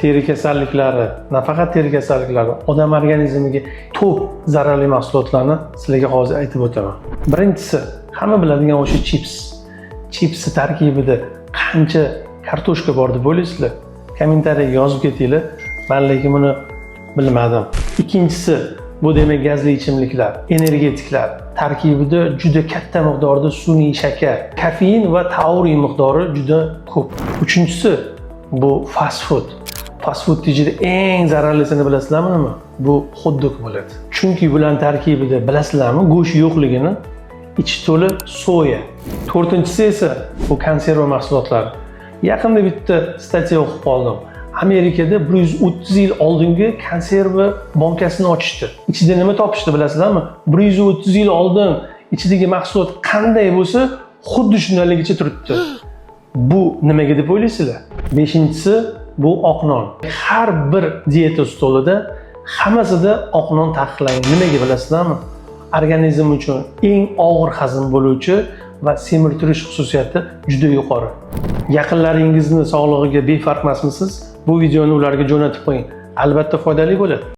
Teri kasalliklari, nafaqat teri kasalliklari, odam organizmiga to'p zararli mahsulotlarni sizlarga hozir aytib o'taman. Birinchisi, hamma biladigan o'sha chips. Chipsni tarkibida qancha kartoshka bor deb o'ylaysizlar? Kommentariyaga yozib ketinglar. Man lekin buni bilmadim. Ikkinchisi, bu demak gazli ichimliklar, energetiklar. Tarkibida juda katta miqdorda sun'iy shakar, kofein va taurin miqdori juda ko'p. Uchinchisi, bu fast food. Fast food ichida eng zararlisini bilasizlarmi nima? Bu xot-dog bo'ladi. Chunki bularning tarkibida, bilasizlarmi, go'sht yo'qligini, ichi to'la soya. To'rtinchisi esa bu konserva mahsulotlari. Yaqinda bitta статья o'qib qoldim. Amerikada 130 yil oldingi konserva bankasini ochishdi. Ichida nima topishdi, bilasizlarmi? 130 yil oldin ichidagi mahsulot qanday bo'lsa, xuddi shundayligicha turibdi. Bu nimaga deb o'ylaysizlar? Beshinchisi, bu oq non. Har bir dieta stolida, hammasida oq non taqiqlangan. Nimaga, bilasizlarmi? Organizm uchun eng og'ir hazm bo'luvchi va semirtirish xususiyati juda yuqori. Yaqinlaringizni sog'lig'iga befarq emasmisiz? Bu videoni ularga jo'natib qo'ying. Albatta foydali bo'ladi.